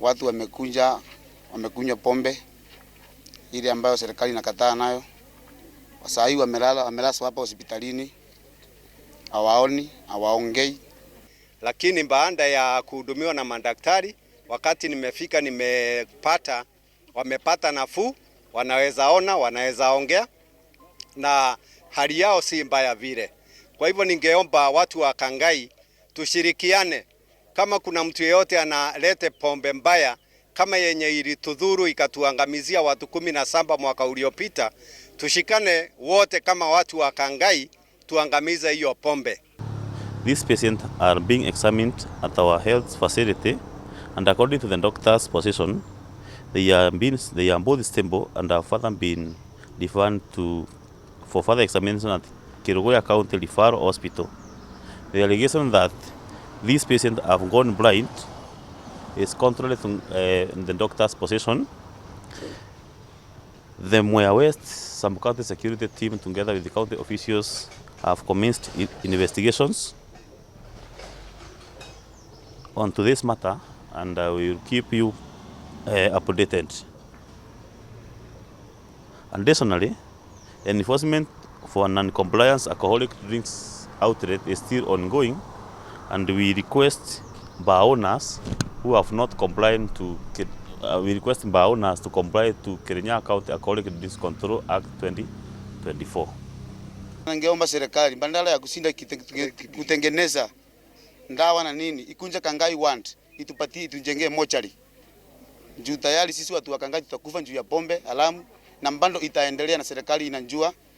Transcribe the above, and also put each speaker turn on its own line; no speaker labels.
Watu wamekuja wamekunywa pombe ile ambayo serikali inakataa nayo. Saa hii wamelala, wamelazwa hapa hospitalini, hawaoni, hawaongei.
Lakini baada ya kuhudumiwa na madaktari, wakati nimefika nimepata wamepata nafuu, wanaweza ona, wanaweza ongea na hali yao si mbaya vile. Kwa hivyo ningeomba watu wa Kangai tushirikiane, kama kuna mtu yeyote analete pombe mbaya kama yenye ilitudhuru ikatuangamizia watu 17 mwaka uliopita, tushikane wote kama watu wa Kangai tuangamize hiyo pombe.
These patients are being examined at our health facility, and according to the doctor's position, they are both stable and have further been referred to for further examination at Kerugoya County Referral Hospital. The allegation that these patients have gone blind is contrary to the doctor's position. The Mwea West Sub-County Security Team, together with the county officials, have commenced investigations onto this matter, and we will keep you updated. Additionally, enforcement for non-compliance alcoholic drinks outlet is still ongoing, and we request bar owners who have not complied to we request bar owners to comply to Kirinyaga County Alcoholic Drinks Control Act 2024.
Ningeomba serikali badala ya kushinda kutengeneza ndawa na nini, ikuje Kangai Ward itupatie, itujengee mochari juu tayari sisi watu wa Kangai tutakufa juu ya pombe haramu, na bado itaendelea na serikali inajua.